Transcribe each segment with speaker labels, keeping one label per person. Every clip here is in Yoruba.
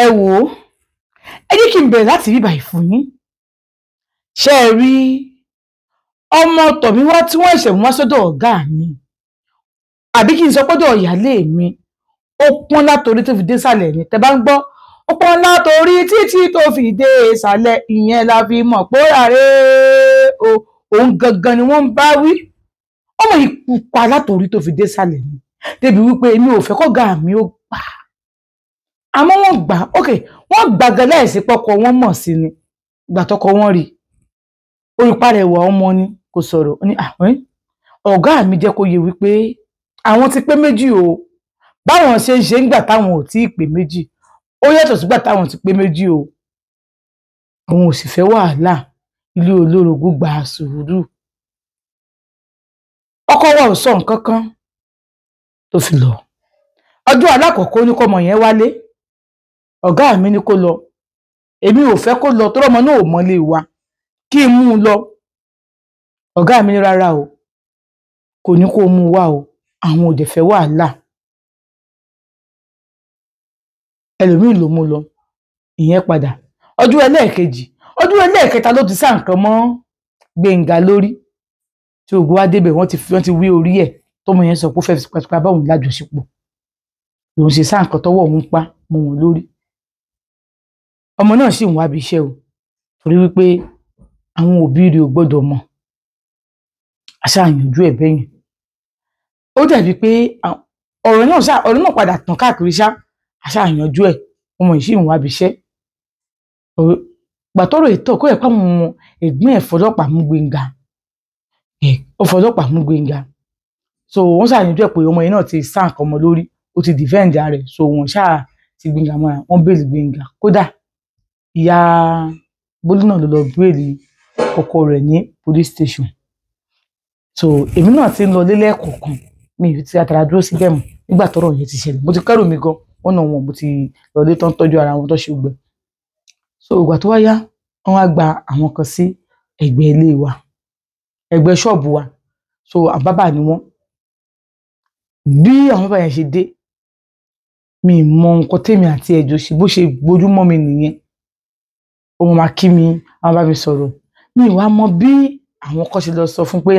Speaker 1: Ẹ wò ó, ẹ jẹ́ kí n bẹ̀rẹ̀ láti bíbà ìfún yín. Ṣé ẹ rí ọmọ Tọ̀míwá tí wọ́n ṣẹ̀ mú wá sọ́dọ̀ ọ̀gá mi, àbí kí n sọ pọ́dọ̀ ìyáálé mi? Ó pọ́n látorí tó fi dé sàlẹ̀ ni. Tẹ́ bá ń gbọ́, ó pọ́n látorí títí tó fi dé ìsàlẹ̀, ìyẹn la fi mọ̀ pé ràrẹ́ o, òun gangan ni wọ́n ń bá wí. Ọmọ yìí pupa látorí tó fi dé sàlẹ̀ ni, débi wípé èmi ò fẹ́ kọ́gà mi ó gbà. Àmọ́ wọ́n gbà, ok, wọ́n gbà gan láìsí pọ́kọ wọn mọ̀ sí ni. Ìgbà tọkọ wọn rí olùparẹ̀wà ọmọ ni kò sọ̀rọ̀. Ó ní àwọn ọ̀gá mi jẹ́ kó yé wípé àwọn ti pé méjì o, báwọn ṣe ń ṣe ń gbà táwọn ò tí ì pé méjì, ó yàtọ̀ sígbà táwọn ti pé méjì o. Àwọn ò sì fẹ́ wàhálà, ilé olórogún gba sùúrù. Ọkọ wa ò sọ nǹkan kan tó fi lọ. Ọjọ́ alákọ̀ọ́kọ́ ní kọ́mọ yẹn wálé, ọ̀gá mi ní kó lọ. Èmi ò fẹ́ kó lọ tọ́rọmọ náà ò mọ́lé wa, kí n mú un lọ. Ọ̀gá mi ní rárá o, kò ní kó mú un wá o, àwọn ò dẹ̀ fẹ́ wàhálà. Ẹlòmíì ló mú lọ, ìyẹn padà. Ọjọ́ ẹlẹ́ẹ̀kejì, ọjọ́ ẹlẹ́ẹ̀kẹta ló ti sá nǹkan mọ́ Gbénga lórí. Tí ògùn wá débẹ̀, wọ́n ti wí orí ẹ̀. Tọmọ yẹn sọ pé ó fẹ́ fi tipátipá bá òun lájọṣepọ̀, lòun ṣe sá nǹkan tọwọ́ òun pa mọ́ wọn lórí. Ọmọ náà sì ń wábi iṣẹ́ o, torí wípé àwọn òbí rẹ̀ ò gbọ́dọ̀ mọ̀. Aṣáàyànjú ẹ̀ bẹ́yìn. Ó dàbí pé ọ̀rọ̀ náà ṣá, ọ̀rọ̀ náà padà tàn káàkiri ṣá. Aṣáàyànjú ẹ̀, ọmọ yìí sì ń wábi iṣẹ́. Gbàtọ́rọ̀ ètò ọkọ ẹ̀ pàwọn ẹ̀gbọ́n ẹ̀ fọlọ́pàá mú Gbénga, ó fọlọ́pàá mú Gbénga. So wọ́n ṣàyànjú ẹ̀ pé ọmọ yìí náà ti sá nǹkan ọmọ lórí, ó ti defend rẹ̀. So wọ́n ṣáà ti Gbénga mọ́ra, wọ́n bèèlì Gbénga. Kódà ìyá Bólú náà ló lọ bèèlì ọkọ rẹ̀ ní police station. So èmi náà ti ń lọ lélẹ̀ kọ̀ọ̀kan, mi ò ti àtàrà dúró síbẹ̀ mọ́ nígbà tọ́rọ̀ yẹn ti ṣẹlẹ̀. Mo ti kẹ́rù mi gan, wọ́n náà wọn mo ti lọ lé tán tọ́jú ara wọn tó ṣe gbẹ. So ìgbà tó wá yá, wọ́n wá gba àwọn kan sí ẹ̀gbẹ́ ilé wa, ẹ̀gbẹ́ ṣọ́ọ̀bù wa. So àbábà ni wọ́n. Bí àwọn bàbá yẹn ṣe dé, mi mọ nǹkan tèmi àti ẹjọ́ ṣe, bó ṣe gbójúmọ́ mi nìyẹn. Ó máa kí mi, àwọn bá mi sọ̀rọ̀. Mi wá mọ bí àwọn kan ṣe lọ sọ fún pé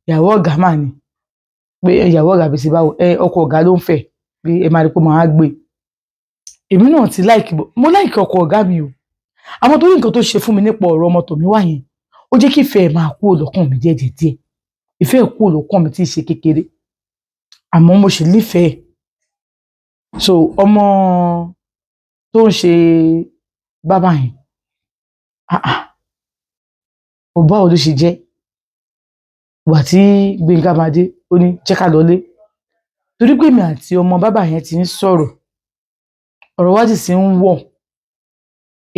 Speaker 1: ìyàwó ọ̀gá mà ní, pé ìyàwó ọ̀gá bí ti báwo, ẹ ọkọ ọ̀gá ló ń fẹ́, bí ẹ máa rí pé máa gbé. Èmi náà ti láìkì, mo láìkì ọkọ ọ̀gá mi o. Àmọ́ torí nǹkan tó ṣe fún mi nípa ọ̀rọ̀ ọmọ Tọ̀míwá yẹn, ó jẹ́ kí ìfẹ́ ẹ̀ máa kúrò lọ́kàn mi díẹ̀ díẹ̀. Ìfẹ́ ẹ̀ kúrò lọ́kàn mi tí ì ṣe kékeré, àmọ́ mo sì nífẹ̀ẹ́. So ọmọ tó ń ṣe bàbá yẹn, ò báwo ló ṣe jẹ́? Ìgbà tí Gbénga máa dé, ó ní jẹ́ ká lọlé. Torí pé èmi àti ọmọ bàbá yẹn ti ń sọ̀rọ̀, ọ̀rọ̀ wa sì ń wọ̀.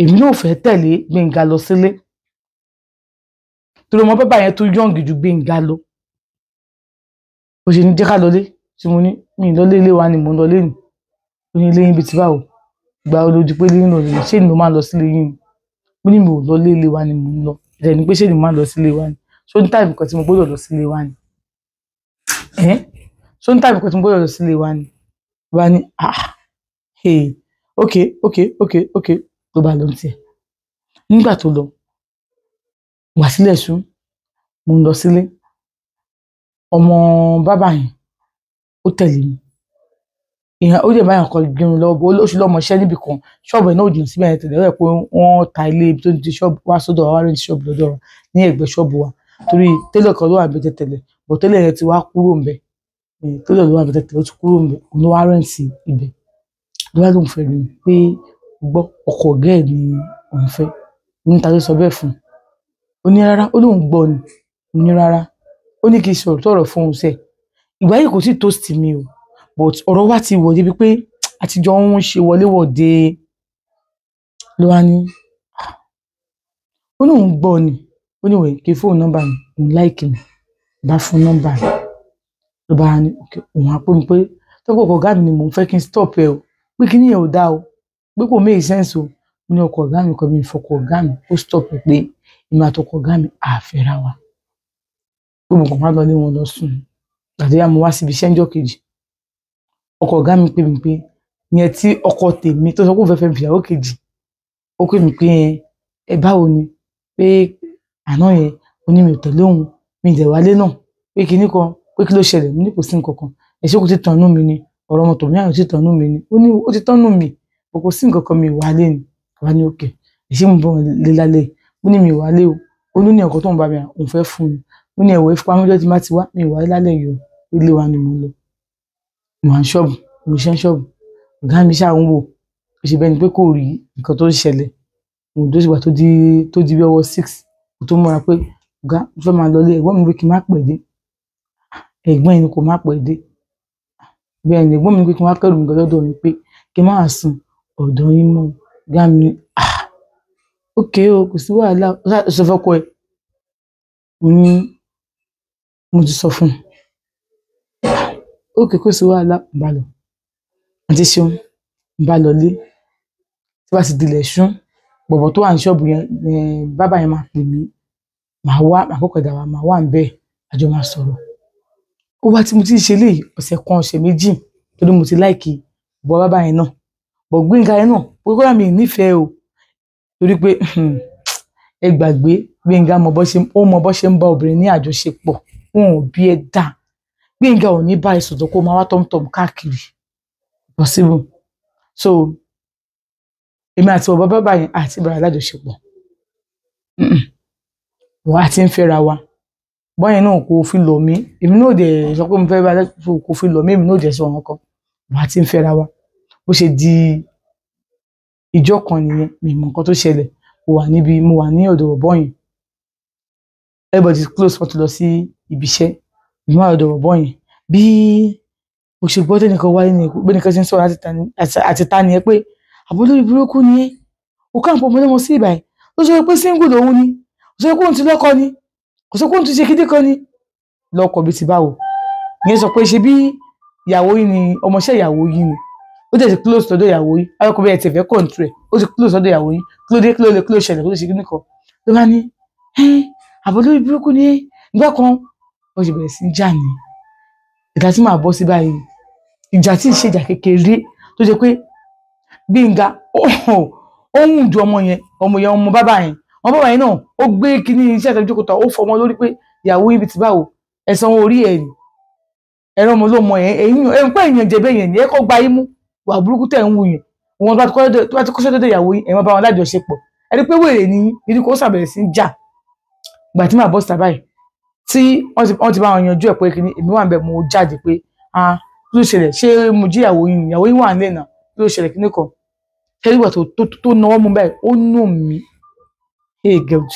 Speaker 1: Èmi náà fẹ́ tẹ̀lé Gbénga lọ sílé, torí ọmọ bàbá yẹn tó yọ̀ǹgì ju Gbénga lọ. Ó ṣe ní jẹ́ ká lọlé, tí mo ní mi lọlé ilé wa ni mò ń lọlé ni. Ó ní ilé yín bíi ti báwo? Ìgbà wo ló di pé ilé yín lọ lè ṣé ni mo máa lọ sílé yín? Mo ní mi ò lọlé ilé wa ni mò ń lọ. Ìrẹ̀ ni pé ṣé ni mo máa lọ sílé wa ni? Ṣó ní táìmù kan tí mo gbọ́dọ̀ lọ sílé wa ni? Ṣó ní táìmù kan tí mo gbọ́dọ̀ lọ sílé wa ni? Wá ní hey, ok ok ok ok, ló bá lọ ní tiẹ̀. Nígbà tó lọ, wà sílẹ̀ ṣú, mo ń lọ sílé. Ọmọ bàbá yẹn ó tẹ̀lé mi. Ìyẹn ó dẹ̀ báyọ̀ kan gbẹ̀rún lọ́wọ́, ó ṣe lọ́mọ iṣẹ́ níbì kan. Ṣọ́ọ̀bù ẹ̀ náà ò jìnnà síbẹ̀ yẹn tẹ̀lé, ó yẹ pé wọ́n ta ilé ibi tó ti ṣọ́ọ̀bù wá sọ́dọ̀ wa, wá rẹ́ǹtì ṣọ́ọ̀bù lọ́dọ̀ wa ní ẹ̀gbẹ́ ṣọ́ọ̀bù wa. Torí télọ̀ kan ló wà níbẹ̀ tẹ́lẹ̀, bọ̀ télọ̀ yẹn ti wá kúrò ńbẹ̀. Télọ̀ ló wà níbẹ̀ tẹ́lẹ̀, ó ti kúrò ńbẹ̀, òun ló wá rẹ́ǹtì ibẹ̀. Ló bá lóun fẹ́ rí mi pé gbọ́ ọkọ ọ̀gá ẹ̀ ni òun fẹ́. Mo ní ta ló sọ bẹ́ẹ̀ fún un? Ó ní rárá, ó lóun gbọ́ ni. Mo ní rárá. Ó ní kí n sọ̀rọ̀ tọ̀rọ̀ fún òun sẹ̀. Ìgbà yìí kò tí toast mi o, but ọ̀rọ̀ wa ti wọ̀ débi pé àtijọ́ ń ṣe wọléwọ̀de. Ló wá ní, ó ní òun gbọ́ ni. Ó ní wẹ̀ kí fóònù nọ́mbà mi, òun láìkì mi, bá fún nọ́mbà mi. Ló bá ní okay, òun á pè mí pé tọ́pọ̀ ọkọ ọ̀gá mi ni mò ń fẹ́ kí n stop ẹ o, pé kí nìyẹn ò dáa o, pé kò make sense o. Mo ní ọkọ ọ̀gá mi kọ́ mi ìfọkọ ọ̀gá mi, ó stop ẹ pé èmi àtọkọ ọ̀gá mi àfẹ́ra wa. Pé mo kàn máa lọ lé wọn lọ sùn. Gbàdúrà mo wá síbi iṣẹ́ ńjọ́ kejì. Ọkọ ọ̀gá mi pè mí pé Ìyẹn tí ọkọ tèmi tó sọ pé òun fẹ́ fẹ́ mi fìyàwó kejì, ó pè mí pé ẹ báwo ni, pé àná yẹn ó ní mi ò tẹ̀lé òun, mi ì dẹ̀ wálé náà, pé kinní kan, pé kí ló ṣẹlẹ̀. Mo ní kò sí nǹkan kan, ẹ ṣé kò ti tànú mi ni, ọ̀rọ̀ ọmọ tòun yàrá ti tànú mi ni. Ó ní ó ti tànú mi, kò sí nǹkan kan, mi ò wálé ni. Wá ní òkè, ẹ ṣé mo bọ̀ lé lálẹ́. Ó ní mi ò wálé o, ó ní ọkọ tó ń bá mi rà òun fẹ́ fún mi. Ó ní ẹ̀wọ̀ ìfipamọ́ ọjọ́ tí má ti wá, mi ò wálé lálẹ́ yìí o, ilé wa ni mo lọ. Mo wà ní ṣọ́ọ̀bù, mo ṣe ń ṣọ́ọ̀bù, ọ̀gá mi ṣáà ń wò, ó ṣe bẹ́ẹ̀ ni pé kò rí nǹkan tó ń ṣẹlẹ̀. Mo dúró sígbà tó di bí ọwọ́ 6, kó tó mọ́ra pé ọ̀gá, mo fẹ́ máa lọlé. Ẹ̀gbọ́n mi pé kí n má pẹ́ dé. Ẹ̀gbọ́n yẹn ni kò má pẹ́ dé. Bẹ́ẹ̀ ni ẹ̀gbọ́n mi pé kí n wá kẹ́rù mi gan lọ́dọ̀ mi, pé kí n má sùn ọ̀dọ̀ yín mọ́. Ọ̀gá mi ní, ah, okay o, kò sí wàhálà. Ó sọ fọ́kọ ẹ̀. Mo ní mo ti sọ fún un. Okay, kò sí wàhálà, n bá lọ. Àǹtí Ṣeun, n bá lọlé. Tí bá ti dilẹ̀ ṣú, bọ̀bọ̀ tó wà ní ṣọ́ọ̀bù yẹn, bábà yẹn máa pè mí, màá wá, màá kọ́kọ́ dà wá, màá wà níbẹ̀, a jọ máa sọ̀rọ̀. Ó wá tí mo ti ń ṣe léyìí ọ̀sẹ̀ kan, ọ̀sẹ̀ méjì, torí mo ti like bọ̀bọ̀ bábà yẹn náà. But Gbénga yẹn náà, pé kódà mi ì nífẹ̀ẹ́ o, torí pé ẹ gbàgbé, Gbénga mọ bó ṣe, ó mọ bó ṣe ń bá obìnrin ní àjọṣepọ̀. Wọn ò bí ẹ dá. Gbénga ò ní bá ẹ sọ̀tọ̀ kó máa wá tọ̀mtọ̀m káàkiri. Possible. So èmi àti bọ̀bọ̀ bábà yẹn àti bẹ̀rẹ̀ alájọṣepọ̀. Wọ́n á ti ń fẹ́ra wa. Bọ́yẹn náà kò fi lọ̀ mí. Èmi náà ò dẹ̀ sọ pé mo fẹ́ bá, kò fi lọ̀ mí, èmi náà ò dẹ̀ sọ nǹkan kan. Wọ́n á ti ń fẹ́ra wa. Bó ṣe di ìjọ́ kan nìyẹn, mi ò mọ nǹkan tó ṣẹlẹ̀. Mo wà níbi, mo wà ní ọ̀dọ̀ bọ̀bọ́ yẹn. Everybody close, wọ́n ti lọ sí ibi iṣẹ́. Èmi wà lọ́dọ̀ bọ̀bọ́ yẹn. Bí mo ṣe gbọ́ tẹ́nìkan wáyé ní, bí ẹnìkan ṣe ń sọ̀rọ̀ àti ta nìyẹn pé àbó olórí burúkú ni ẹ́. Ó kàn pọ̀ ọmọlọ́mọ sí ìbàyìí. Ó sọ pé single lòun ni. Kò sọ pé òun ti lọ́kọ ni. Kò sọ pé òun ti ṣe kíní kan ni. Lọ́kọ bíi ti báwo. Ìyẹn sọ pé ṣe bí ìyàwó yín ni, ọmọọṣẹ́ ìyàwó yín ni. Ó dẹ̀ ti close lọ́dọ̀ ìyàwó yín. Ayọ̀kọ̀ bí ẹ ti fẹ́ control ẹ̀. Ó ti close lọ́dọ̀ ìyàwó yín. Kí ló dé, kí ló lè, kí ló ṣẹlẹ̀, kí ló ṣe kíní kan. Ló bá ní, ẹ́, àbó olórí burúkú ni ẹ́. Ìgbà kan, wọ́n ṣe bẹ̀rẹ̀ sí í jà ní. Ìgbà tí màá bọ́ sí báyìí, ìjà tí ì ṣe ìjà kékeré tó ṣe pé Gbénga ó ń ju ọmọ yẹn, ọmọ yẹn, ọmọ bàbá yẹn, ọmọ bàbá yẹn náà, ó gbé kíní iṣẹ́ ìtọ́jú jókòó tán, ó fọmọ lórí pé ìyàwó yín bí ti báwo, ẹ sanwó orí ẹ̀ ni. Ẹ̀rọ ọmọ ló mọ ẹ̀, ẹ̀yìn ẹ̀ ń pẹ́ èèyàn jẹ̀bẹ́ yẹn ni ẹ kọ́ gba yín mú, wà burúkú tẹ̀ ń wù yẹn. Wọn tó bá ti kọ́ṣẹ́ dọ́dọ̀ ìyàwó yín, ẹ̀ máa bá wọn lájọṣepọ̀. Ẹ rí pé wèrè ni ìdí kò ṣàbẹ̀rẹ̀ sí í jà. Ìgbà tí màá bọ́ síta báyìí, tí wọ́n ti bá wọn yanjú ẹ̀ pé kíní, èmi wà níbẹ̀, mo jáde pé ah, kí ló ṣẹlẹ̀? Ṣé mo jí ìyàwó yín? Ìyàwó yín wà nílẹ̀ náà. Kí ló ṣẹlẹ̀? Kíní kan. Ṣé nígbà tó náwó mú báyìí, ó nà mí. Hey God,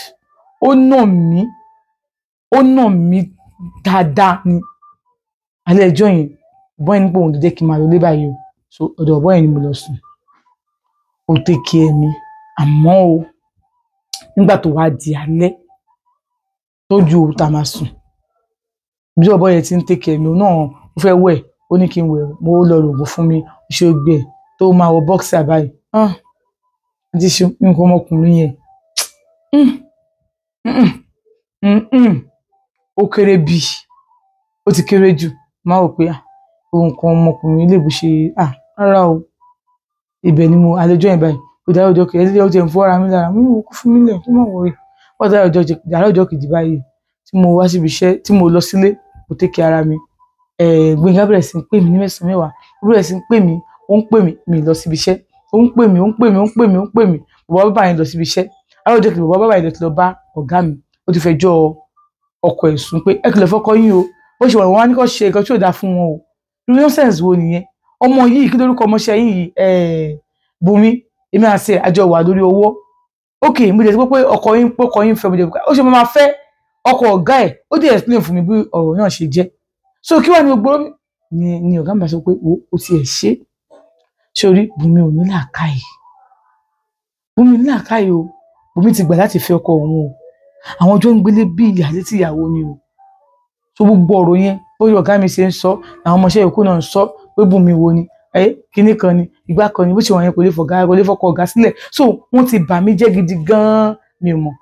Speaker 1: ó nà mí, ó nà mí dáadáa ni. Alẹ́ ẹjọ́ yẹn, bọ̀bọ́ yẹn ní pé òun lè jẹ́ kí n máa lọ ilé báyìí o. So ọ̀dọ̀ bọ̀bọ́ yẹn ni mo lọ sùn. Ó take care mi. Àmọ́ o, nígbà tó wá di alẹ́, tó ju òru tá a máa sùn, bí bọ̀bọ́ yẹn ti ń take care mi, òun náà ó fẹ́ wẹ̀, ó ní kí n wẹ̀, mo lọ rògùn fún mi, ó ṣe gbẹ tó máa wọ boxer báyìí. Ah, àti ṣe nǹkan ọmọkùnrin yẹn. Ó kéré bí, ó ti kéré jù. Máa wò pé ah, nǹkan ọmọkùnrin lè bó ṣe, ah, rárá o. Ibẹ̀ ni mo alẹ́ ọjọ́ yẹn báyìí. Ó dára ọjọ́ kejì, ẹni tí ó ti ń fọ́ ara mi lára, mo ní kó fún mi lẹ̀, kó má worry. Ó dára ọjọ́ kejì, àárọ̀ ọjọ́ kejì báyìí tí mo wá síbi iṣẹ́, tí mo lọ sílé, mo take care ara mi. Gbénga bẹ̀rẹ̀ sí ń pè mí ní mẹ́sàn-án mẹ́wàá. Ó bẹ̀rẹ̀ sí ń pè mí, ó ń pè mí, mi lọ síbi iṣẹ́. Ó ń pè mí, ó ń pè mí, ó ń pè mí, ó ń pè mí. Bọ̀bọ́ bàbá yẹn lọ síbi iṣẹ́. Àárọ̀ ọjọ́ kejì, bọ̀bọ́ bàbá yẹn ti lọ bá ọ̀gá mi. Ó ti fẹjọ́ ọkọ ẹ̀ sùn pé ẹ kìlọ̀ fọ́kọ yín o. Bó ṣe wà, wọ́n á ní kó ṣe nǹkan tí ò dáa fún wọn o. Irú nonsense wo nìyẹn? Ọmọ yìí, kí lórúkọ ọmọọṣẹ́ yín yìí? Bùnmi, èmi àti ẹ̀ àjọ wà lórí owó. Okay, mo jẹ́ sọ pé ọkọ yín, pé ọkọ yín fẹ́, mo jẹ́ pé ó ṣe máa fẹ́ ọkọ ọ̀gá ẹ̀. Ó dẹ̀ explain fún mi bí ọ̀rọ̀ náà ṣe jẹ́. So kí wà ní gbogbo ni ọ̀gá mi bá sọ pé wo, ó ti ẹ̀ ṣe. Ṣé o rí? Bùnmi ò ní làákàyè. Bùnmi ní làákàyè o. Bùnmi ti gbà láti fẹ́ ọkọ òun o. Àwọn ọjọ́ ń gbélé bí ìyáálé tí ìyàwó ni o. So gbogbo ọ̀rọ̀ yẹn, bóyá ọ̀gá mi ṣe ń sọ, àwọn ọmọọṣẹ́ yòókù náà ń sọ pé Bùnmi wo ni, ẹ kíní kan ni, ìgbà kan ni, bó ṣe wà yẹn kò lè fọ̀gá, kò lè fọkọ ọ̀gá sílẹ̀. So wọ́n ti bà mí jẹ́ gidi gan-an, mi ò mọ̀.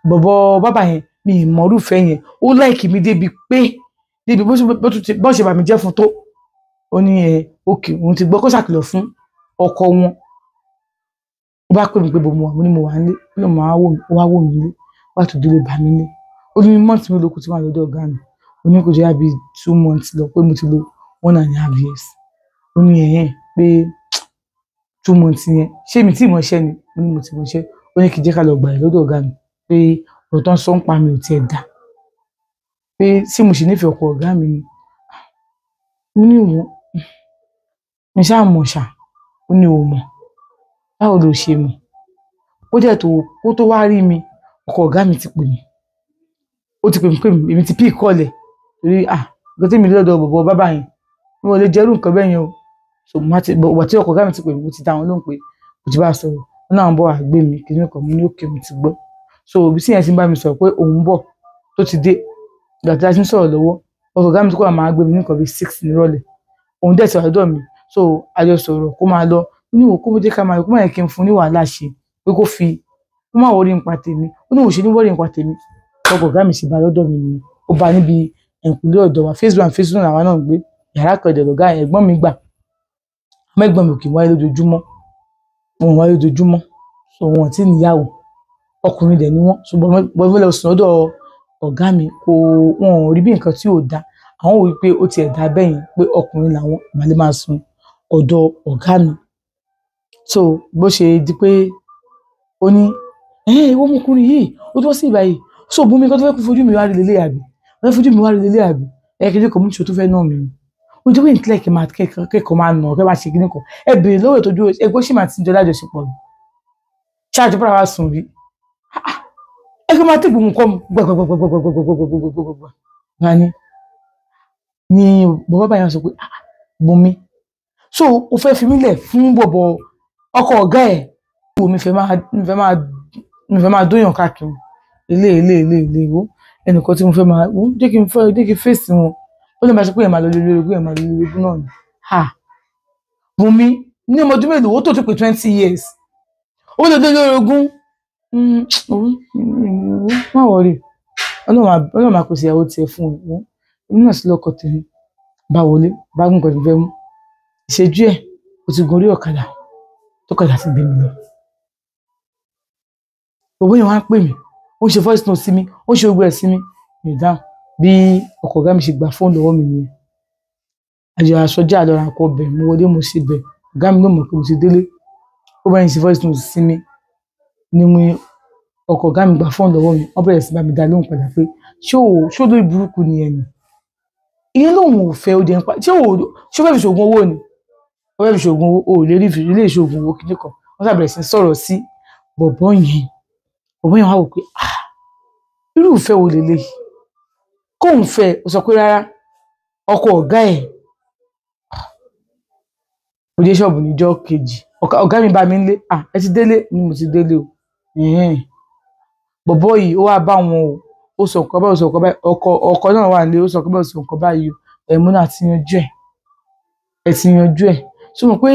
Speaker 1: Bọ̀bọ̀ bàbá yẹn, mi ì mọ̀ irúfẹ́ yẹn. Ó like mi débi pé, débi bó ṣe bà mí jẹ́ fún tó. Ó ní ẹ òkè òun ti gbọ́, kó ṣàkìlọ̀ fún ọkọ wọn. Ó bá pè mí pé mo wà, mo ní mo wà nílé. Ó lóun máa wá wò mí nílé, wá tó dúró bá mi nílé. Ó ní month mélòó kù tí màá lọ́dọ̀ ọ̀gá mi. Ó ní kò jẹ́ àbí 2 months lọ, pé mo ti lò 1.5 years. Ó ní ẹ̀yẹn pé 2 months yẹn, ṣé mi tí ì mọṣẹ́ ni? Mo ní mo ti mọṣẹ́. Ó ní kí n jẹ́ ká lọ gbà ẹ̀ lọ́dọ̀ ọ̀gá mi, pé ọ̀rọ̀ tó ń sọ ń pa mi ò tiẹ̀ dà, pé ṣé mo sì nífẹ̀ẹ́ ọkọ ọ̀gá mi ni? Mo ní ìwọ mi ṣáà mọ̀ ṣá. Ó ní o mọ̀, báwo ló ṣe mọ̀? Ó dẹ̀ tó kó tó wá rí mi, ọkọ ọ̀gá mi ti pè mí, ó ti pè mí pé èmi ti pí ìkọlẹ̀ torí à nǹkan tí mi lọ́dọ̀ bọ̀bọ̀ bábà yẹn, mi ò lè jẹ́rú nǹkan bẹ́ẹ̀ yẹn o. So mo ti wà tí ọkọ ọ̀gá mi ti pè mí, mo ti dá wọn lóhùn pé mo ti bá a sọ̀rọ̀, wọn náà ń bọ̀ wá gbé mi kí nìkan. Mo ní òkè, mo ti gbọ́. So òbí tí yẹn ti ń bá mi sọ̀rọ̀ pé òun bọ̀ tó ti dé, ìgbà tí a ti ń sọ̀rọ̀ lọ́wọ́, ọkọ ọ̀gá mi tó kọ́ máa gbé mi ní nǹkan bíi 6 nírọ̀lẹ́, òun dẹ̀ ti wà lọ́dọ̀ mi. So a jọ sọ̀rọ̀ kó máa lọ. Ó ní wò kó jẹ́ ká máa lọ, kó má yẹ kí n fún ní wàhálà ṣe, pé kó fi kó má wọrí nípa tèmi. Ó ní òun ṣe ní wọrí nípa tèmi. Ọkọ ọ̀gá mi sì bá lọ́dọ̀ mi nìyẹn. Ó bá níbi ẹ̀kúnlé ọ̀dọ̀ wa, phase one, phase two làwa náà ń gbé. Yàrá kan ìdẹ̀ lọ̀gá ẹ̀gbọ́n mi gbà. Àmọ́ ẹ̀gbọ́n mi ò kì í wáyé lójoojúmọ́, wọn ò wáyé lójoojúmọ́. So wọn ò tí ì níyàwó, ọkùnrin dẹ̀ ni wọ́n. Ṣùgbọ́n mo lọ sùn lọ́dọ̀ ọ̀gá mi, kò wọn ò rí bí nǹkan tí ò da. Àwọn wò wípé ó tiẹ̀ dá bẹ́ẹ̀ yẹn, pé ọkùnrin làwọn, màá lè máa sùn ọ̀dọ̀ ọ̀gá mi. So bó ṣe di pé ó ní ìwọ ọmọkùnrin yìí ó tó sí ìbáyìí, so Bùnmi kan tó fẹ́ kó fojú mi wá rí lélẹ̀ àbí wọ́n fẹ́ fojú mi wá rí lélẹ̀ àbí ẹ kí kò mú ìṣó tó fẹ́ náà mi ni. Ó jẹ́ pé ìtìlẹ̀ kí máa kẹ́kọ̀ọ́ máa nà kẹ́ máa ṣe kíní kan. Ẹ béèrè lọ́wọ́ ìtọ́jú ẹgbẹ́ ṣì máa ti jọ lájọṣepọ̀ ni, ṣáàjú bára wa sùn rí, ẹ kí máa tẹ̀gbọ́n nǹkan gbàgbàgbàgbàgbàgbàgbàgbàgbàgbà. Wọn ni bàbá báyìí sọ pé Bùnmi, so o fẹ́ fi mí lẹ̀ fún bọ̀bọ̀ ọkọ ọ̀gá ẹ̀? Wo mi fẹ́ máa dóyàn káàkiri ilé ilé ilé ilé wo ẹnìkan tí mo fẹ́ máa wọ́n jẹ́ kí n fẹ́ jẹ́ kí n fèsì wọn. Ó lè máa sọ pé ẹ̀ máa lọ lórí ogún, ẹ̀ máa lọ lórí ogún náà ni. Ha Bùnmi ní ọmọ ọdún mélòó? Ó tó ti pé 20 years, ó lè dé lórí ogún. Má wọrí, Ọlọ́run máa pèsè ìyàwó tiẹ̀ fún un. Èmi náà sí lọ́kọ tèmi. Bá wọlé bá gùn nǹkan tó fẹ́ mú ìṣẹ́jú ẹ̀, ó ti gun orí ọ̀kadà tó kọjá ti gbé mi lọ. Bọ̀bọ́ yẹn wá ń pè mí, ó ń ṣe voice note sí mi, ó ń ṣe gbogbo ẹ̀ sí mi, mi ò dáhùn. Bí ọkọ ọ̀gá mi ṣe gba fóònù lọ́wọ́ mi nìyẹn. Àjọ àsọjá àlọ́ra kọ bẹ̀, mo wọlé, mo ṣe bẹ̀. Ọ̀gá mi ló mọ̀ pé mo ti délé. Ó bá yẹn ṣe voice note sí mi ni mo ọkọ ọ̀gá mi gba fóònù lọ́wọ́ mi. Wọ́n bẹ̀rẹ̀ sí bá mi dá lóhùn padà pé ṣé o ṣó lórí burúkú ni ẹni ìyẹn lòun ò fẹ́, ó jẹ́ nípa ṣé o ṣó fẹ́ fi ṣoògùn owó ni, ó fẹ́ fi ṣoògùn owó, o ò lè rí ilé ìṣoògùn owó kíní kan. Wọ́n ṣàbẹ̀rẹ̀ sí sọ̀rọ̀ sí bọ̀bọ́ yẹn. Bọ̀bọ́ yẹn wá wò pé ah, irú ìfẹ́ wo lélẹ́yìí? Kóun fẹ́, ó sọ pé rárá, ọkọ ọ̀gá ẹ̀. Mo dé ṣọ́ọ̀bù níjọ́ kejì, ọ̀gá mi bá mi nílé. Ah, ẹ ti délé ni? Mo ti délé o. Bọ̀bọ́ yìí ó wá bá wọn o, ó sọ nǹkan báyìí, ó sọ nǹkan báyìí. Ọkọ náà wà nílé, ó sọ nǹkan báyìí, ó sọ nǹkan báyìí o. Ẹ̀mú náà ti yanjú ẹ̀, ẹ̀ ti yanjú ẹ̀. Ṣé mo pé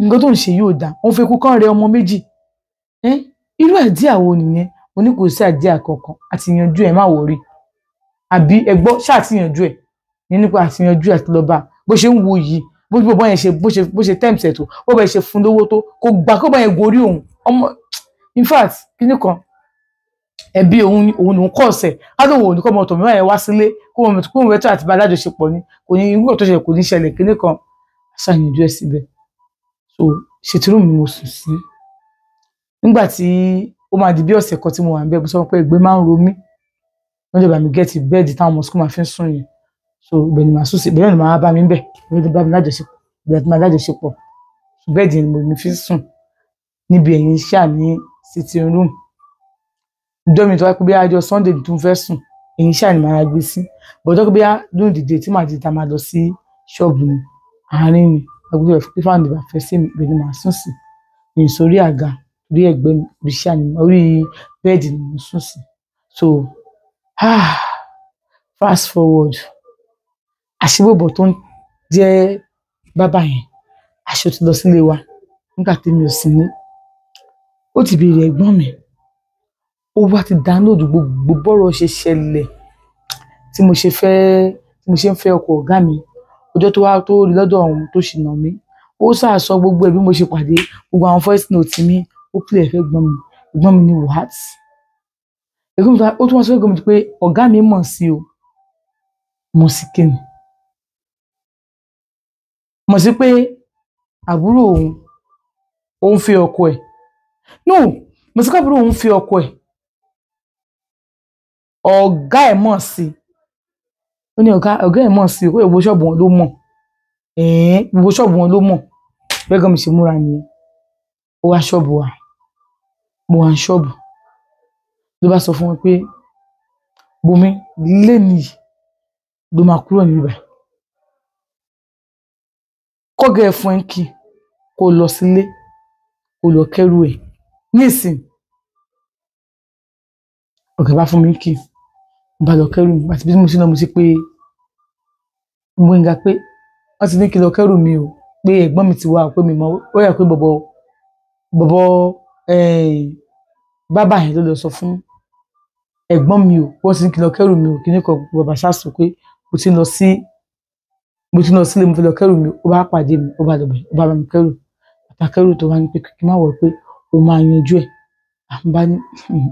Speaker 1: nǹkan tó ń ṣe yóò dáa? Òun fi kú kán rẹ ọmọ méjì. Irú àdíà wo nìyẹn? Mo ní kò sí àdíà kankan, àti yanjú ẹ̀, má wọrí. Àbí ẹ gbọ́, ṣáà ti yanjú ẹ̀ ní nípa àti yanjú ẹ̀ àti lọ bá bó ṣe ń wo yìí, bó bọ́ yẹn ṣe bó ṣe tẹ́ǹtì ẹ̀ tó, bó bá yẹn ṣe fún lówó tó, kò gbà kó bá yẹn gorí òun ọmọ. In fact, kíní kan ẹbí òun ni òun lòún kọ́ ọ̀sẹ̀ kádòwò òun kọ́ ọmọ tòmíwá yẹn wá sílé kó wọn kó wọn wẹ́tọ́ àti bá alájọṣepọ̀ ni, kò ní irú ọ̀tọ̀ ṣẹlẹ̀, kò ní ṣẹlẹ̀ kíní kan, ṣàyànjú ẹ̀ síbẹ̀. So ṣètìrú mi mo sùn sí. Nígbà tí ó máa di bí ọ̀sẹ̀ kan tí mo wà níbẹ̀, mo sọ pé ẹ̀gbẹ́ máa ń ro mí, wọ́n jẹ́ bá mi gẹ́ẹ̀tì bẹ́ẹ̀dì táwọn ọmọ sukùl máa fi ń sùn yẹn. So ibẹ̀ ni màá sùn sí, ibẹ̀ náà ni màá bá mi bẹ̀, ibẹ̀ ni bá mi lájọṣepọ̀, ibẹ̀ ni màá lájọṣepọ̀. Bẹ́ẹ̀dì ni mo fi ń sùn níbi ẹ̀yìn ṣáà ní sitting room. Ìjọ́ mi tó wá pé bí ajọ Sunday tó ń fẹ́ sùn, ẹ̀yìn ṣáà ni màá gbé sí bọ̀dọ́ pé bí lóun dìde tí màá di ta máa lọ sí ṣọ́ọ̀bù ni, àárín ni agbóhùn ẹ̀ pé fáwọn ìdìbò àfẹ́ sí mi, ibẹ̀ ni màá sùn sí ní sórí àga orí ẹ̀gbẹ́ mi, orí ṣáà ni orí bẹ́ẹ̀dì ni mo sùn sí. So fast forward, àṣebọ̀bọ̀ tó ń jẹ́ bàbá yẹn, àṣẹ ti lọ sílé wa nígbà tí mi ò sí ní. Ó ti béèrè ẹ̀gbọ́n mi, ó wá ti download gbogbo bọ́rọ̀ ṣe ṣẹlẹ̀ tí mo ṣe fẹ́, tí mo ṣe ń fẹ́ ọkọ ọ̀gá mi. Ọjọ́ tó wá tó rí lọ́dọ̀ ọ̀hún tó ṣì nà mí, ó ṣáà sọ gbogbo ẹ̀ bí mo ṣe pàdé, gbogbo àwọn voice note mi, ó play ẹ̀ fẹ́ gbọ́n mi. Ẹ̀gbọ́n mi ní what? Ẹ̀gbọ́n mi ó tún wá sọ ẹ̀gbọ́n mi pé ọ̀gá mi mọ̀ sí o. Mọ̀ sí kíni? Mọ̀ sí pé àbúrò òun òun fi ọkọ ẹ̀. No, mọ̀ sí pé àbúrò òun fi ọkọ ẹ̀. Ọ̀gá ẹ̀ mọ̀ sí. Ó ní ọ̀gá ẹ̀ mọ̀ sí, ó gbogbo ṣọ́ọ̀bù wọn ló mọ̀. Gbogbo ṣọ́ọ̀bù wọn ló mọ̀. Bẹ́ẹ̀ mi ṣe múra nìyẹn. Ó wá ṣọ́ọ̀bù wa. Mo wà ní ṣọ́ọ̀bù. Ló bá sọ fún wọn pé Bùnmi lénìí ló máa kúrò níbí báyìí. Kọ́gà ẹ̀ fún ẹ kí kó lọ sílé, kó lọ kẹ́rù ẹ̀ nísìn. Ọ̀gá bá fún mi kí mo bá lọ kẹ́rù mi. Àti bí mo ṣe lọ mo ṣe pé Gbénga pé wọ́n ti ní kí lọ kẹ́rù mi o, pé ẹ̀gbọ́n mi ti wá, pé mi mọ̀ ó yà pé bọ̀bọ̀ bọ̀bọ̀ bàbá yẹn ló lọ sọ fún ẹ̀gbọ́n mi o, wọ́n ti ní kí lọ kẹ́rù mi o, kí ní kan bàbá ṣáàṣù pé mo ti lọ sí mo ti lọ sílé, mo fi lọ kẹ́rù mi. Ó bá pàdé mi, ó bá lọ bẹ̀, ó bá bá mi kẹ́rù. Bàtà kẹ́rù tó wá ní pé kí n má wọ̀ pé ó máa yanjú ẹ̀. À ń bá ní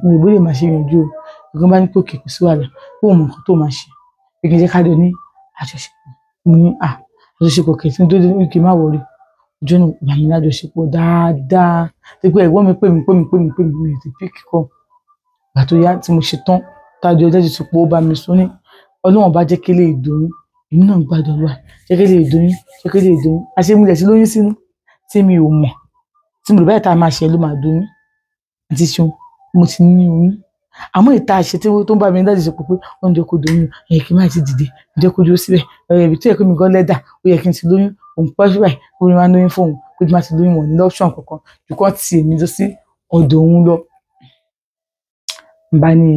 Speaker 1: mi ò bóyá máa ṣe yanjú o. Ẹ̀gbọ́n bá ní pé òkè kò sí wàhálà, pé òun mọ nǹkan tó máa ṣe, pé kí n jẹ́ ká jọ ní àjọṣepọ̀. Mo ní à àjọṣepọ̀ kẹ̀ tí ń dúró ní kí n má wọrí. Ọjọ́ náà bá mi lájọṣepọ̀ dáadáa. Tí pé ẹ̀gbọ́n mi pè mí pè mí pè mí pè mí, mi ò tí pick call. Ìgbà tó yá tí mo ṣe tán, tájọ lájọṣepọ̀ ó bá mi sún ní Ọlọ́run bá jẹ́ kí lè dùn. Èmi náà gbádùn Olúwa, jẹ́ kí lè dùn, jẹ́ kí lè dùn. Àṣé mo lẹ̀ sí lóyún sínú tí mi ò mọ̀, tí mo rò báyìí tá a máa ṣe ló máa dùn. Àti ṣeun, mo ti ní oyún. Àmọ́ ìta àṣẹ tí tó ń bá mi lájọṣepọ̀ pé ó ń jẹ́ kó doyún, ó yẹ kí n má ti dìde, ó jẹ́ kó dúró síbẹ̀. Ibi tó yẹ kó mi gan lẹ́dà, ó yẹ kí n ti lóyún, òun pẹ́ síbẹ̀, kó mi máa lóyún fún òun, kó mi má ti lóyún wọn ní option kankan, ju kán ti èmi lọ sí ọ̀dọ̀ òun lọ. N bá ní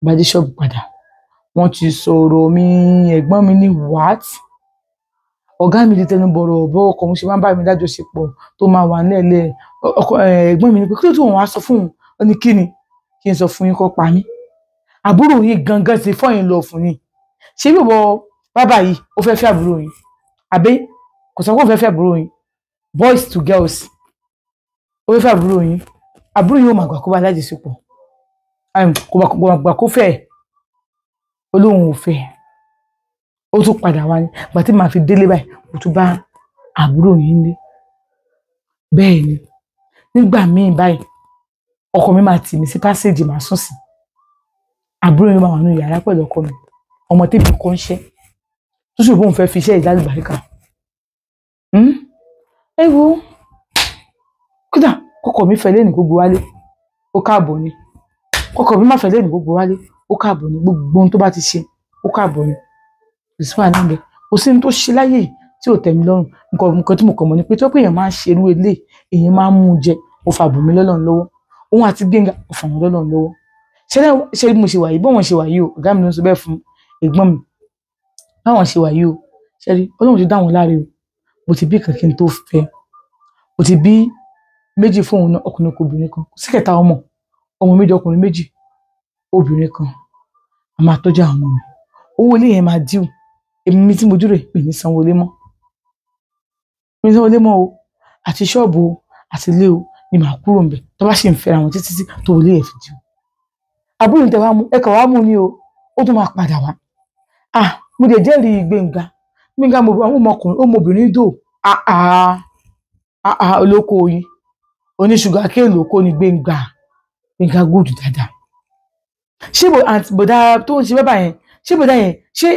Speaker 1: bá dé ṣọ́ọ̀bù padà, wọ́n ti sọ̀rọ̀ mi, ẹ̀gbọ́n mi ní what? Ọ̀gá mi ti tẹnu bọ̀rọ̀ bọ́ ọkọ òun ṣe máa ń bá mi lájọṣepọ̀ tó máa wà nílẹ̀. Ọkọ ẹ̀gbọ́n mi ní pé kí ló tó òun wá sọ fún òun? Ó ní kí ni? Kí n sọ fún yín kó pa mí. Àbúrò yín gangan ti fọ́ yín lọ fún yín. Ṣé bí bọ̀ bàbá yìí ó fẹ́ fẹ́ àbúrò yín? Àbí kò sọ pé ó fẹ́ fẹ́ àbúrò yín? Boys to girls. Ó fẹ́ fẹ́ àbúrò yín. Àbúrò yín ò mà gbà kó bá lájọṣepọ̀. Kò gbà kó fẹ́ ẹ̀. Ó lóun ò fẹ́. Ó tún padà wá ní. Ìgbà tí màá fi délé báyìí, mo tún bá àbúrò yín lé. Bẹ́ẹ̀ ni. Nígbà míì báyìí, ọkọ mi máa tì mí sí pásíìjì màá sùn sí. Àbúrò mi máa wà nínú yàrá pẹ̀lú ọkọ mi. Ọmọ tèmi kọ́ ń ṣẹ́. Tó sì bóun fẹ́ fi iṣẹ́ ìdálùbáríkà. Ẹ wo, kódà kọ́kọ́ mi fẹ́ lẹ́nu gbogbo wálé, ó káàbọ̀ ni. Kọ́kọ́ mi má fẹ́ lẹ́nu gbogbo wálé, ó káàbọ̀ ni. Gbogbo ohun tó bá ti ṣe, ó káàbọ̀ ni. Kò sí wàhálà ńbẹ̀. Kò sí ohun tó ṣe láyé yìí tí ò tẹ́ mi lọ́rùn. Nǹkan tí mo kàn mọ̀ ni pé tó pé èèyàn máa ń ṣe irú eléyìí, èèyàn máa ń mú un jẹ, ó fa Bùnmi lọ́lọ́run lọ́wọ́. Òun àti Gbénga ó fà wọ́n lọ́lọ́run lọ́wọ́. Ṣé bí mo ṣe wà yìí, bọ́n ṣe wà yìí o, ọ̀gá mi ló ń sọ bẹ́ẹ̀ fún ẹ̀gbọ́n mi. Báwọn ṣe wà yìí o, ṣé rí, Ọlọ́run ti dá wọn láre o. Mo ti bí kan kí n tó fẹ́. Mo ti bí méjì fún òun náà, ọkùnrin kan obìnrin kan. Kò sí kẹta ọmọ. Ọmọ méjì ọkùnrin méjì, obìnrin kan. A máa tọ́jú àwọn ọmọ mi. Owó ilé yẹn máa díù. Èmi tí mo dúró mi ní sanwó ilé mọ́. Mi ní sanwó ilé mọ́ o. Àti ṣọ́ọ̀bù o, àti ilé o ni màá kúrò ńbẹ̀. Tó bá ṣì ń fẹ́ra wọn títí tí tó ilé yẹn fi díù. Àbúrò tẹ wá mú, ẹ kàn wá mú ni o. Ó tún máa padà wá. Ah, mo dẹ̀ jẹ́rìí Gbénga. Gbénga mo àwọn ọmọkùnrin, ọmọbìnrin dò. Ah ah, ah ah, olóko oyin. Oníṣúgà kéèlò kó ni Gbénga. Gbénga gùdù dáadáa. Ṣé àǹtí bọ̀dá tó ń ṣe bẹ́bà yẹn, ṣé bọ̀dá yẹn, ṣé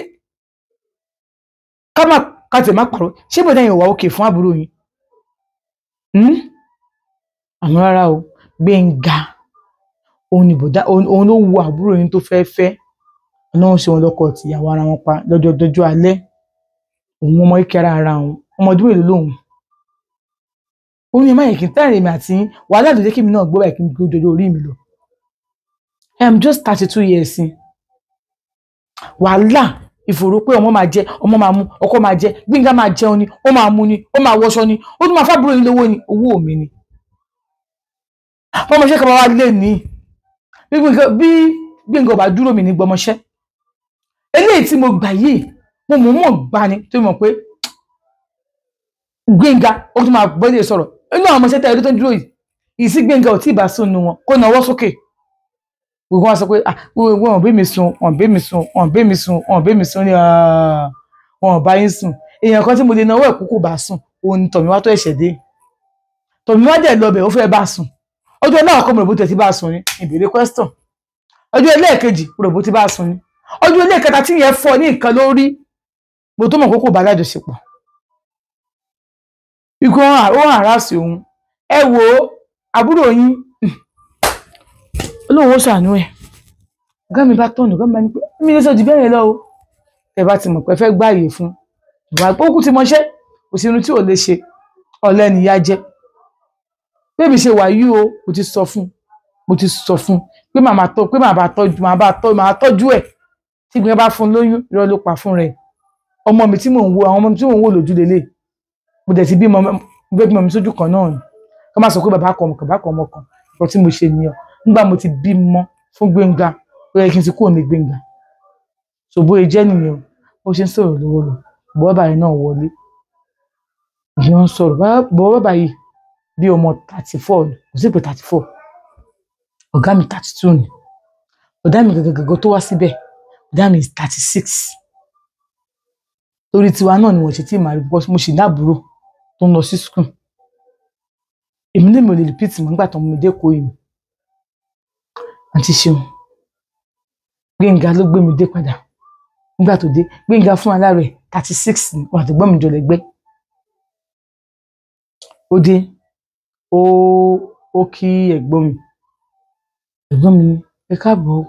Speaker 1: ká má ká tẹ̀ má pàrọ̀, ṣé bọ̀dá yẹn ò wá òkè fún àbúrò yín? Àmọ́ rárá o, Gbénga òun ni bọ̀dá, òun ló wu àbúrò yín tó fẹ́ fẹ́. Ọlọ́run ṣe wọn lọ́kọ tìyàwó ara wọn pa lọ́jọ́ dọjọ́ alẹ́. Òun ọmọ ìkẹrẹ ara òun, ọmọ ọdún mélòó lòun? Òun ni ẹ má yẹ kí n tẹ́rìn èmi àti yín, wàhálà ló jẹ́ kí èmi náà gbọ́ báyìí kí n gbé dodo orí mi lọ. I am just 32 years in. Wàhálà ìfòró pé ọmọ máa jẹ, ọmọ máa mu, ọkọ máa jẹ, Gbénga máa jẹun ni, ó máa mu ni, ó máa wọṣọ ni, ó tún máa fábúrò yín lówó ni, owó mi ni. Ọmọọṣẹ́ kan máa wá lé ní. Bí Gbénga ò bá dúró mi ní gbọmọṣẹ́. Eléyìí tí mo gbà yìí, Mo mọ̀ mọ̀ gbá ni tó mọ̀ pé Gbénga ó tún máa bọ́lẹ̀ sọ̀rọ̀. Inú àwọn ọmọ sẹ́tẹ̀ ẹ̀rí tó ń dúró yìí, ìsí Gbénga ò tí ì bá sùn nu wọn kó nawọ́ sókè. Gbogbo wọn sọ pé wọn ò bí mi sùn, wọn ò bí mi sùn, wọn ò bí mi sùn, wọn ò bí mi sùn ní wọn ò bá yín sùn. Èèyàn kan tí mo lè nawọ́ ẹ̀kú kò bá sùn, òun ni Tọ̀míwá tó ẹ̀ṣẹ̀ dé. Tọ̀míwá dẹ̀ lọ bẹ̀, ó fẹ́ bá sùn. Ọjọ́ náà kọ́ mo rò bó tẹ̀ ti bá sùn ni, ìbéèrè question. Ọjọ́ ẹlẹ́ẹ̀kejì mo rò bó ti bá sùn ni. Ọjọ́ ẹlẹ́ẹ̀kẹta tí yẹn fọ́ ní nǹkan lórí, mo tó mọ̀ kókò bá lájọṣepọ̀. Ikú ó hàn rásì òun. Ẹ wo àbúrò yín, Olóhùn ó ṣàánú ẹ̀. Ọ̀gá mi bá tọ̀nù, ọ̀gá mi bá ní pé mi lè sọ jù bẹ́ẹ̀ lọ o. Tẹ bá ti mọ̀ pé fẹ́ gbààyè fún. Ìwà ó kú ti mọṣẹ́, kò sí irun tí ò lè ṣe, ọ̀lẹ nìyá jẹ́. Bébí ṣe wà yí o, mo ti sọ fún, mo ti sọ fún pé màmá tọ́, pé màá tọ́jú, màá bá tọ́, màá tọ́jú ẹ̀. Tí Gbénga bá fún lóyún, irọ́ ló pa fún rẹ̀. Ọmọ mi tí mò ń wo, àwọn ọmọ mi tí mò ń wò lójú lélẹ̀. Mo dẹ̀ ti bímọ, mo fẹ́ bímọ mi sójú kan náà ni. Ká má sọ pé bàbá kan ọmọ kan, bàbá kan ọmọ kan. Nǹkan tí mo ṣe nìyẹn. Nígbà mo ti bímọ fún Gbénga, ó yẹ kí n ti kúrò ní Gbénga. So bóyá jẹ́ nìyẹn o. Bó ṣe ń sọ̀rọ̀ lọ́wọ́ lọ, bọ́ bàbá yẹn náà wọlé. Ìyẹn ń sọ̀rọ̀, bọ́ bàbá yìí bí ọmọ 34, kò sí pé 34. Ọ̀gá mi 32 ni. Ọ̀gá mi gẹ́gẹ́gẹ́gẹ́ tó wá síbẹ̀, ọ̀gá mi is 36. Torí tiwa náà ni wọ́n ṣe tí màá rí because mo ṣì ní àbúrò tó ń lọ sí school. Èmi lèmi ò lè repeat mọ́ nígbà tó ń mú mi dé Èkó yìí. Àǹtí Ṣeun, Gbénga ló gbé mi dé padà. Nígbà tó dé, Gbénga fún alára rẹ̀ 36 ni, wọn àti ẹ̀gbọ́n mi jọ lẹ́gbẹ́. Ó dé, ó kí ẹ̀gbọ́n mi. Ẹ̀gbọ́n mi ní, ẹ káàbọ̀ o.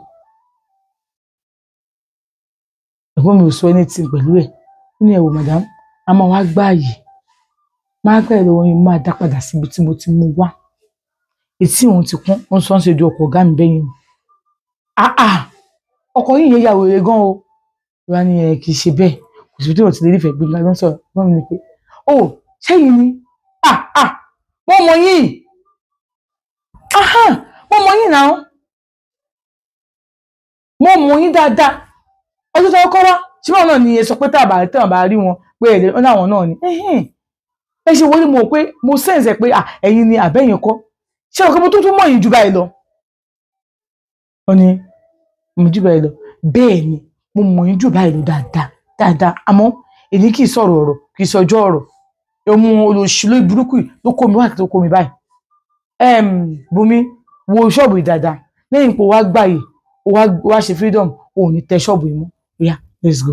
Speaker 1: Ẹ̀gbọ́n mi ò sọ anything pẹ̀lú ẹ̀. Ó ní ẹ wò madam, a máa wá gbààyè. Máa gbààyè lọ́wọ́ yín, máa dá padà síbi tí mo ti mú wá. Etí òun ti kún, ó ń sọ ń ṣe ju ọkọ̀ ọ̀gá mi bẹ́yẹn o. Ah ah! Ọkọ yín yẹn ya wèrè gan o. Ìwà ni ẹ kì í ṣe bẹ́ẹ̀. Kò síbi tí òun ti lè rífẹ̀ẹ́ Gbénga ló ń sọ̀rọ̀. Ẹ̀gbọ́n mi ní pé, oh, ṣẹ́yìn ni? Ah ah! Mo mọ̀ yín. Aha! Mo mọ̀ yín náà. Mo mọ̀ yín dáadáa. Ọjọ́ tó kọ́kọ́ wá, ṣé báwọn náà ni ẹ sọ pé tá a bá rí wọn pé ẹ̀rẹ̀ ọ̀nà àwọn náà ni. Ẹ ṣe wọlé mo pé mo sense ẹ pé ẹ̀yin ni àbẹ́yìn kọ́. Ṣé ọkọ mo tó tún mọ̀ yín jù báyìí lọ? Ó ní mo jù báyìí lọ. Bẹ́ẹ̀ ni, mo mọ̀ yín jù báyìí lọ dáadáa dáadáa. Àmọ́ èmi kì í sọ̀rọ̀ ọ̀rọ̀, kì í sọjọ́ ọ̀rọ̀. Ọmọ olóṣì lórí burúkú yìí ló kó mi wá tó kó mi báyìí. Bùnmi, wo ṣọ́ọ̀bù yìí dáadáa. Lẹ́yìn pé o wá gbààyè, o wá ṣe freedom, o ò ní tẹ ṣọ́ọ̀bù yìí mọ́. Oya, let's go.